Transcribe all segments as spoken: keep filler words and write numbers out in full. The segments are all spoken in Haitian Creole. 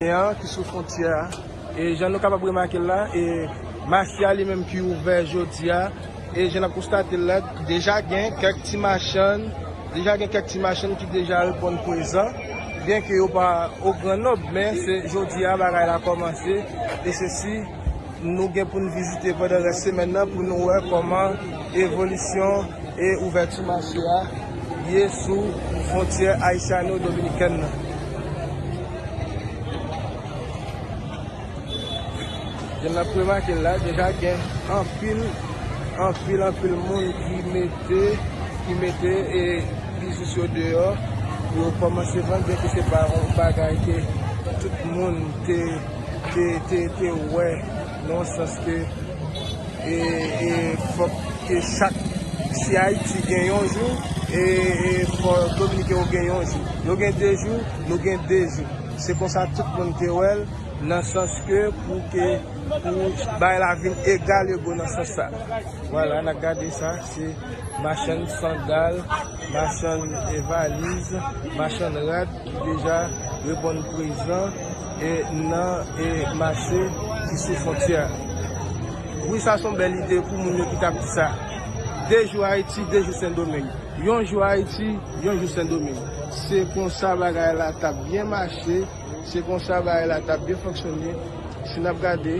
Dominiken an ki sou fwontyè a. E jan nou kapab remake l la, e mache a li menm ki ouvè jodi a. E jan n ap konstate l la, deja gen kèk ti machann, deja gen kèk ti machann ki deja reponn prezan, byenke yo pa o gran nonb, men se jodi a bagay la kòmanse. E se si nou gen pou n vizite pandan rès semèn nan pou nou wè kòman evolisyon e ouvèti mache a ye sou fwontyè ayisyano-dominikèn nan. Jan n ap remake l la, deja gen anpil, anpil, anpil moun ki mete, ki mete, e, biznis yo deyò pou yo kòmanse vann, byenke se pa yon bagay ke tout moun te, te, te, te wè nan yon sans ke, e, e, fòk ke chak, si Ayiti gen yon jou, e, e fò Dominiken yo gen yon jou. Yo gen de jou, nou gen de jou. Se konsa tout moun te wè l, nan sans ke pou ke, pou bay la vin egal ego nan sans sa. Vwala, n ap gade sa, se machann sandal, machann, e, valiz, machann rad ki deja reponn prezan, e, nan, e, mache ki sou fwontyè a. Wi, sa se yon bèl ide pou moun yo ki t ap di sa. De jou Ayiti, de jou Sendomeng. Yon jou Ayiti, yon jou Sendomeng. Se konsa bagay la t ap byen mache. Se konsa bagay la t ap byen fonksyone. Si n ap gade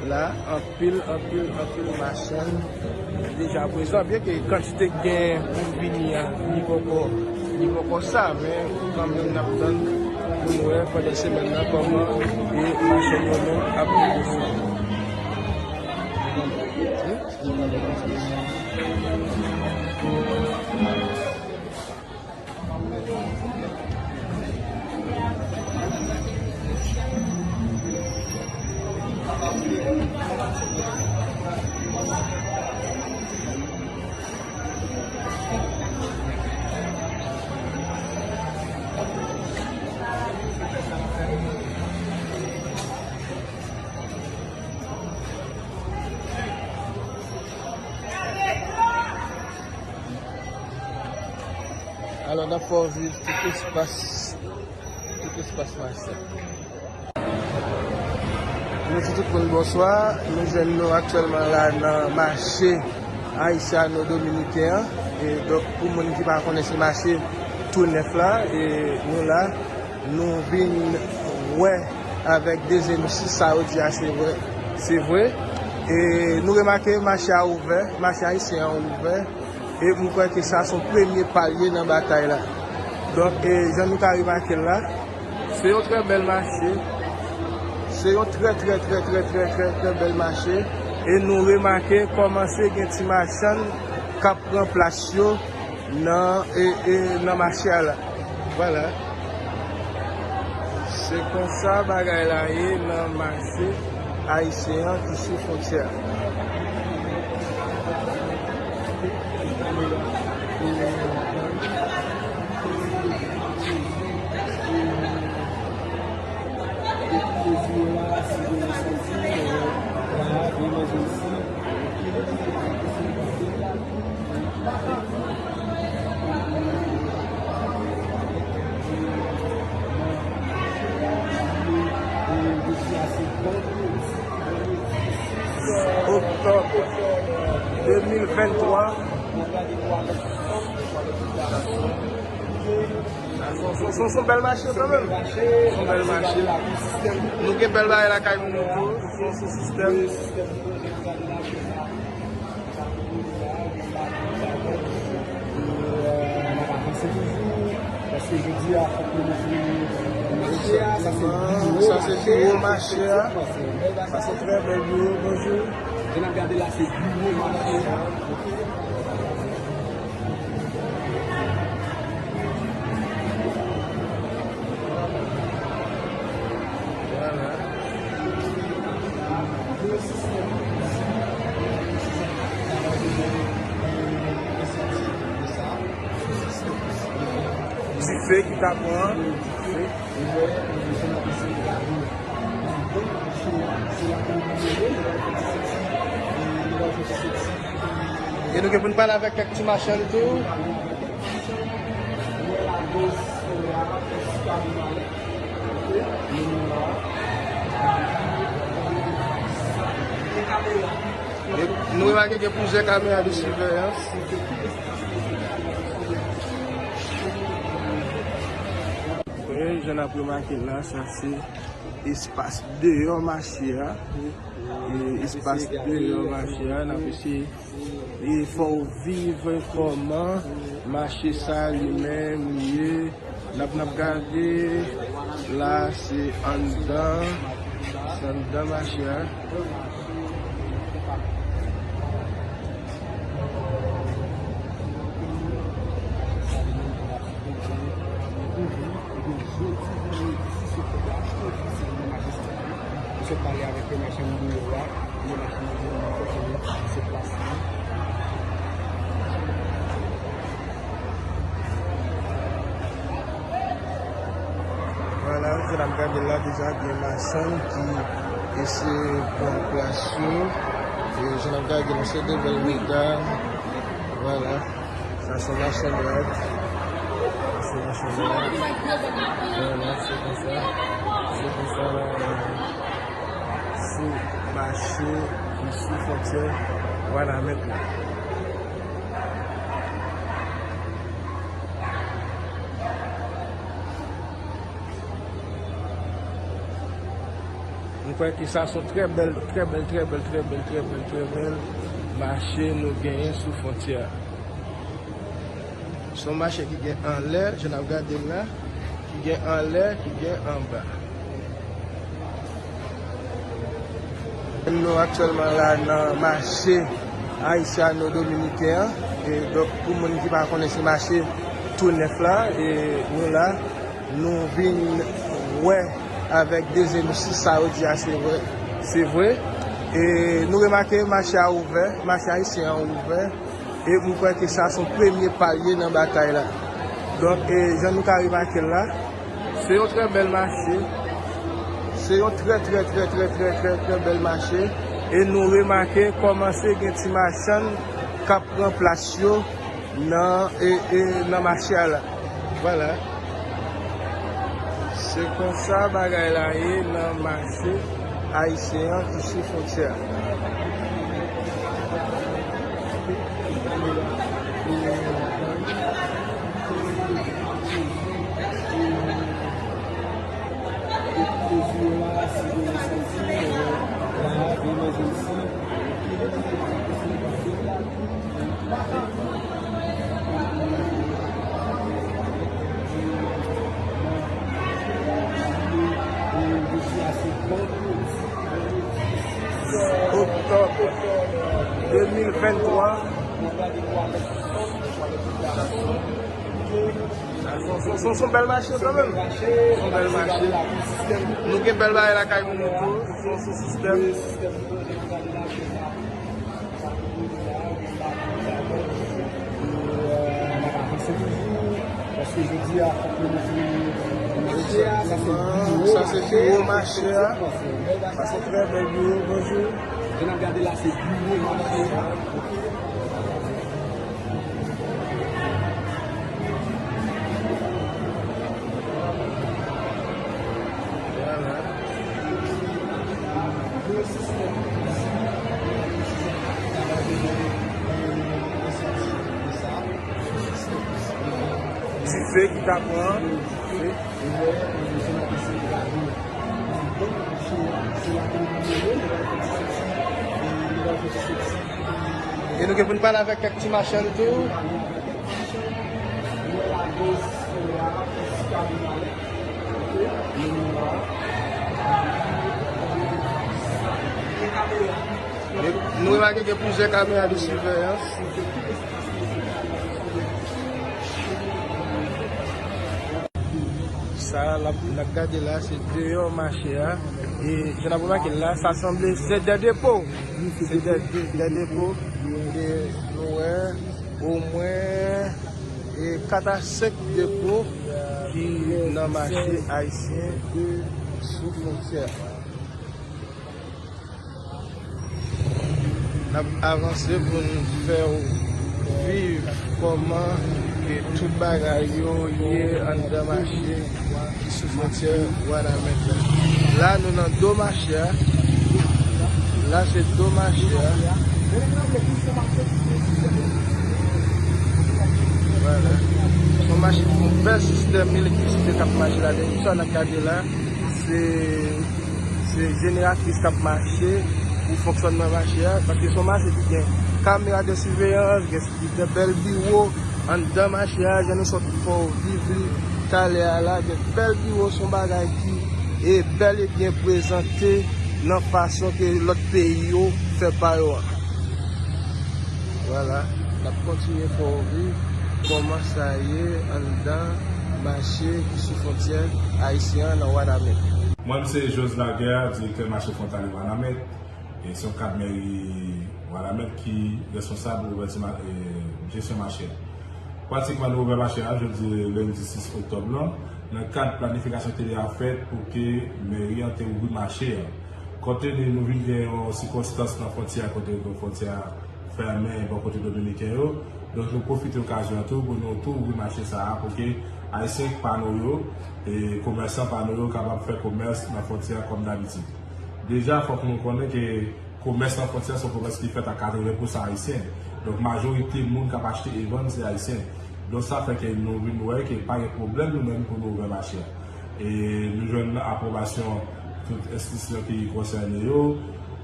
la, anpil, anpil, anpil machann deja prezan. Byenke kantite k gen pou vini a, li poko, li poko sa, men kanmenm n ap tann pou n wè pandan semèn nan kòman e machann yo menm ap prezan. Alò, n ap fè w viv tout espas, tout espas mache. Nou di tout moun bonswa. Nou jwenn nou aktyèlman la nan mache ayisyano-dominiken an. E donk, pou moun ki pa konnen, se mache tou nèf la. E nou la, nou vin wè avèk de je nou si sa yo di a se vre. Se vre. E nou remake mache a ouvè, mache ayisyen an ouvè. E m kwè ke sa se yon premye pa l ye nan batay la. Donk, e, jan nou ka remake l la, se yon trè bèl mache. Se yon trè, trè, trè, trè, trè, trè, trè bèl mache. E nou remake kòmanse gen ti machann k ap pran plas yo nan, e, e, nan mache a la. Vwala. Se konsa bagay la ye nan mache ayisyen an ki sou fwontyè a. Oktòb de mil venntwa. Se yon, se yon, se yon bèl mache kanmenm. Se yon bèl mache. Nou gen bèl bagay lakay nou tou. Se yon sou sistèm. Sa se pi wo mache a. Sa se trè bèl biwo. Bonjou. Jan n ap gade la, se biwo mache a. Vwala. Dife ki ta pran. Dife. E nou gen pou n pale avèk kèk ti machann tou. Mwen la gòs, mwen la, mwen la, E nou remake gen plizyè kamera de siveyans. E jan n ap remake la, sa se espas deyò mache a. E espas deyò mache a, n ap eseye, e fò w viv kòman mache sa li menm ye. N ap, n ap gade la, se anndan, se anndan mache a. Misye pale avèk yon machann dlo a, yon machann dlo a, se plas li. Vwala, jan n ap gade la, deja gen machann ki eseye pran plas yo. E jan n ap gade, gen yon seri de bèl medam. Vwala. Sa se yon machann rad. Sa se yon machann rad. Vwala, se konsa. Se konsa la, sou mache ki sou fwontyè Wanament la. M kwè ke sa se yon trè bèl, trè bèl, trè bèl, trè bèl, trè bèl, trè bèl mache nou genyen sou fwontyè a. Se yon mache ki gen anlè, jan n ap gade l la, ki gen anlè, ki gen anba. Nou aktyèlman la nan mache ayisyano-dominiken an. E donk, pou moun ki pa konnen, se mache tou nèf la, e nou la, nou vin wè avèk de je nou si sa yo di a se vre, se vre. E nou remake mache a ouvè, mache ayisyen an ouvè. E m kwè ke sa se yon premye pa l ye nan batay la. Donk, e, jan nou ka remake l la, se yon trè bèl mache. Se yon trè, trè, trè, trè, trè, trè, trè bèl mache. E nou remake kòmanse gen ti machann k ap pran plas yo nan, e, e, nan mache a la. Vwala. Se konsa bagay la ye nan mache ayisyen an ki sou fwontyè a. Oktòb de mil venntwa. Se yon, se yon, se yon bèl mache kanmenm. Se yon bèl mache. Nou gen bèl bagay lakay nou tou. Se yon sou sistèm. Sa se biwo mache a. Sa se trè bèl biwo, bonjou. Jan n ap gade la, se biwo mache a. Dife ki ta pran. E nou gen pou n pale avèk kèk ti machann tou. Nou remake gen plizyè kamera de siveyans. Sa n ap, n ap gade la, se deyò mache a. E jan n ap remake l la, sa sanble se dè depo. Se dè, dè depo. E nou wè omwen, e kat a senk depo ki nan mache ayisyen sou fwontyè a. N ap avanse pou n fè w viv kòman ke tout bagay yo ye anndan mache ki sou fwontyè Wanament la. La, nou nan do mache a. La se do mache a. Vwala. Se yon mache ki gen yon bèl sistèm elektrisite k ap mache ladan. Sa n ap gade la, se, se jeneratris k ap mache pou fonksyònman mache a. Paske se yon mache ki gen kamera de siveyans, gen, gen bèl biwo anndan mache a, jan nou sot fè w viv li talè a la, gen bèl biwo, se yon bagay ki e bèl e byen prezante nan fason ke lòt peyi yo fè pa yo an. Vwala, n ap kontinye fè w viv kòman sa ye anndan mache ki sou fwontyè ayisyen an nan Wanament. Mwen, m se Josla Guerre, direktè mache fwontalye Wanament. E se yon kad mèri Wanament ki responsab ouvèti ma-, e, jesyon mache a. Pratikman, nou ouvè mache a jodi lendi sis oktòb lan, nan kad planifikasyon ki te deja fèt pou ke mèri an te ouvri mache a. Kont teni nou vin gen yon sikonstans nan fwontyè a, kote ke fwontyè a fèmen bò kote dominiken yo, donk nou pwofite okazyon an tou pou nou tou ouvri mache sa a pou ke ayisyen pa nou yo, e komèsan pa nou yo kapab fè komès nan fwontyè a kòm dabitid. Deja, fòk nou konnen ke komès nan fwontyè se yon komès ki fèt a katreven pousan ayisyen. Donk, majorite moun k ap achte e vann se ayisyen. Donk, sa fè ke nou vin wè ke pa gen pwoblèm nou menm pou nou ouvè mache a. E nou jwenn apwobasyon tout enstitisyon ki konsène yo.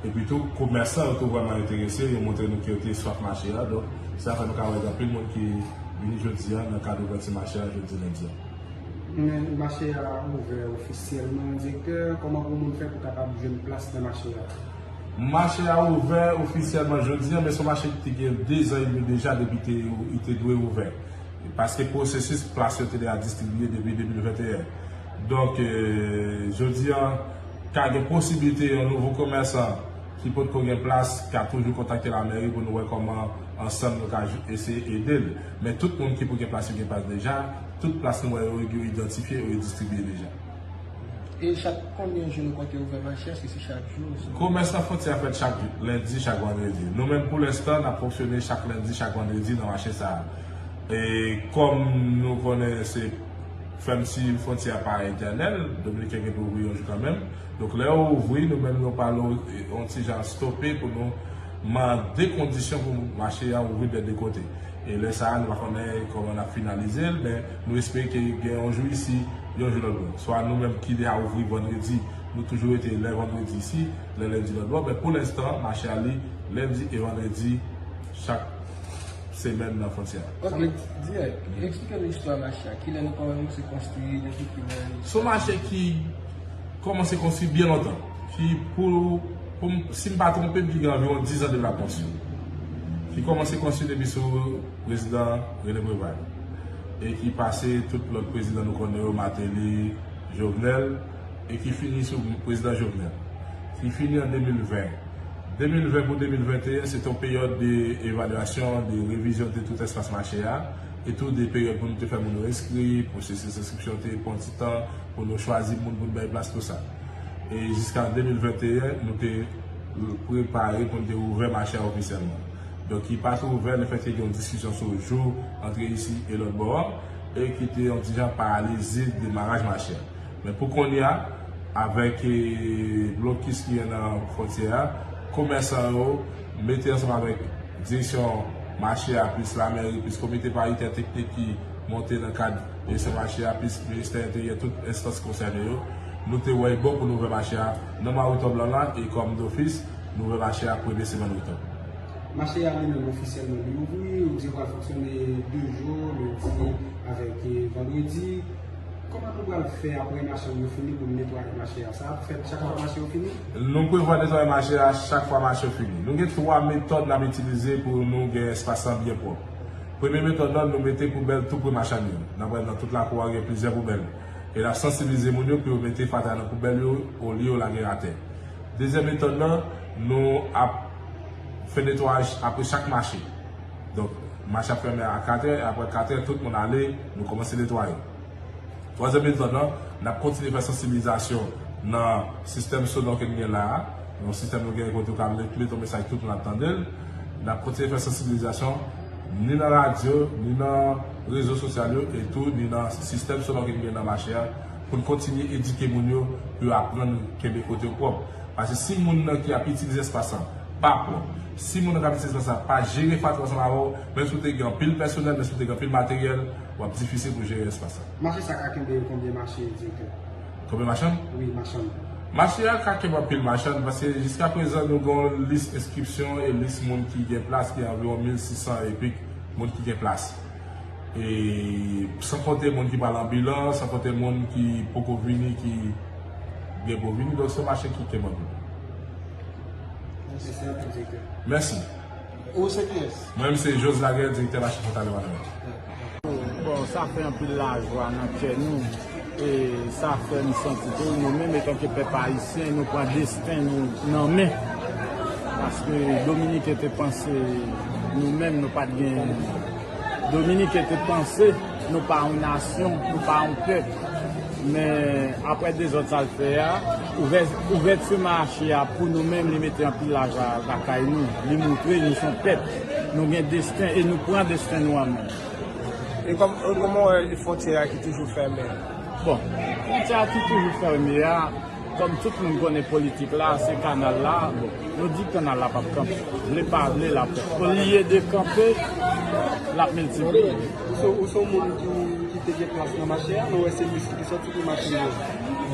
Epi tou, komèsan yo tou vrèman enterese, yo montre nou ke yo te swaf mache a. Donk, sa fè nou ka wè gen anpil moun ki vini jodi a nan kad ouvèti mache a jodi lendi a. Men mache a ouvè ofisyèlman, direktè, kòman pou moun fè pou kapab jwenn plas nan mache a? Mache a ouvè ofisyèlman jodi a, men se yon mache ki te gen dezan edmi deja depi te, li te dwe ouvè. Paske pwosesis plas yo te deja distribiye depi de mil venteyen. Donk, e, jodi a, ka gen posiblite yon nouvo komèsan ki potko gen plas, ka toujou kontakte lamèri pou nou wè kòman ansanm nou ka eseye ede l. Men tout moun ki pou gen plas yo gen plas deja, tout plas nou wè yo, yo idantifye, yo distribye deja. E chak konbyen jou nou konte ouvè mache a, èske se chak jou? Komès nan fwontyè a fèt chak lendi, chak vandredi. Nou menm, pou lenstan, n ap fonksyone chak lendi, chak vandredi nan mache sa a. E kòm nou konnen se fèmti fwontyè a pa etènèl, dominiken gen pou ouvri yon jou kanmenm. Donk, lè yo ouvri, nou menm nou pral yon ti jan stope pou nou mande kondisyon pou mache a ouvri dè de kote. E lè sa a, nou pa konnen kòman n ap finalize l, men nou espere ke gen yon jou isi, yon jou lòt bò. Swa nou menm ki deja ouvri vandredi, nou toujou rete lè vandredi isi, lè lendi lòt bò. Men pou lenstan, mache a li lendi e vandredi chak semèn nan fwontyè a. Ok, dirèk. Eksplike nou istwa mache a. Kilè nou kòmanse konstwi, depi kilè? Se yon mache ki kòmanse konstwi byen lontan. Ki pou, pou m, si m pa twonpe m, ki gen anviwon diz an de l ap konstwi. Ki kòmanse konstwi depi sou prezidan René Préval. E ki pase tout lòt prezidan nou konnen yo, Martelly, Jovenel, e ki fini sou prezidan Jovenel. Ki fini an de mil ven. De mil ven pou de mil venteyen, se te yon peryòd de evalyasyon, de revizyon de tout espas mache a, e tou de peryòd pou nou te fè moun yo enskri, pwosesis enskripsyon te pran ti tan, pou nou chwazi moun pou nou bay plas, tou sa. E jiska de mil venteyen, nou te prepare pou nou te ouvè mache a ofisyèlman. Donk, ki pa t ouvè, lefètke gen yon diskisyon sou jou antre isi e lòt bò a, e ki te yon ti jan paralize demaraj mache a. Men pou kounye a, avèk, e, blokis ki gen nan fwontyè a, komèsan yo mete ansanm avèk direksyon mache a, plis lamèri, plis komite paritè teknik ki monte nan kad direksyon mache a, plis ministè enteryè, tout enstans konsène yo, nou te wè l bon pou nou ouvè mache a nan mwa oktòb lan la, e kòm dofis, nou ouvè mache a premye semèn oktòb. Mache a li menm ofisyèlman li ouvri, ou di yo pral fonksyone de jou, lendi avèk, e, vandredi. Kòman nou pral fè apre mache yo fini pou n netwaye mache a? Sa ap fèt chak fwa mache yo fini? Nou prevwa netwaye mache a chak fwa mache yo fini. Nou gen twa metòd n ap itilize pou nou gen espas lan byen pwòp. Premye metòd lan, nou mete poubèl tou pre mache a menm. Nan, nan tout lakou a, gen plizyè poubèl. E n ap sansibilize moun yo pou yo mete fatra nan poubèl yo, olye yo lage l atè. Dezyèm metòd lan, nou ap fè netwayaj apre chak mache. Donk, mache ap fèmen a katrè, e apre katrè, tout moun ale, nou kòmanse netwaye. Twazyèm metòd lan, n ap kontinye fè sansibilizasyon nan sistèm sonò ke n gen la a. Yon sistèm nou gen kote ou ka met, met yon mesaj, tout moun ap tande l. N ap kontinye fè sansibilizasyon ni nan radyo, ni nan rezo sosyal yo, e tou ni nan sistèm sonò ke n gen nan mache a, Pou n kontinye edike moun yo, pou yo aprann kenbe kote yo pwòp. Paske si moun nan ki ap itilize espas la pa pwòp, si moun nan k ap itilize espas la pa jere fatra ansanm avè w, menm si w te gen anpil pèsonèl, menm si w te gen anpil materyèl, w ap difisil pou jere espas la. Mache sa ka kenbe konbyen mache, direktè? Konbyen machann? Wi, machann. Mache a ka kenbe anpil machann, paske jiskaprezan nou gen yon lis enskripsyon e lis moun ki gen plas ki anviwon mil sis san epik moun ki gen plas. E san konte moun ki pral anbilan, san konte moun ki poko vini, ki gen pou vini, donk se yon mache ki kenbe anpil. Mèsi anpil, direktè. Mèsi. Ou se kiyès? Mwen menm se Jos Laguerre, direktè mache fwontalye Wanament. Bon, sa fè anpil lajwa nan kè nou. E sa fè n santi tou, nou menm, etanke pèp ayisyen, nou pran desten nou nan men. Paske Dominiken te panse nou menm, nou pa t gen. Dominiken te panse nou pa yon nasyon, nou pa yon pèp. Men apre dezòd sa l fè a, ouvè, ouvèti mache a pou nou menm, li mete anpil lajwa lakay nou. Li montre nou se yon pèp. Nou gen desten e nou pran desten nou an men. E kòm, kòman w wè fwontyè a ki toujou fèmen? Bon, fwontyè a ki toujou fèmen a, kòm tout moun konnen politik la, se kanal la, bon, nou di kanal la p ap kanpe. Vle pa vle, l ap fèt. Olye de kanpe, l ap miltipliye. Ou se, ou se yon moun ki, ki te gen plas nan mache a, nou wè se misye ki sòti pou mache yo.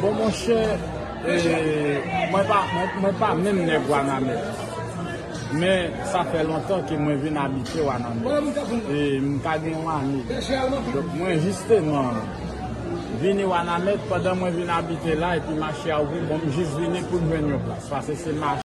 Bon, monchè, e, mwen pa, mwen, mwen pa menm nèg Wanament. Men sa fè lontan ke mwen vin abite Wanament. E m ka gen yon ane. Donk mwen jisteman vini Wanament pandan mwen vin abite la epi mache a ouvri, bon, m jis vini pou m jwenn yon plas. Paske se mache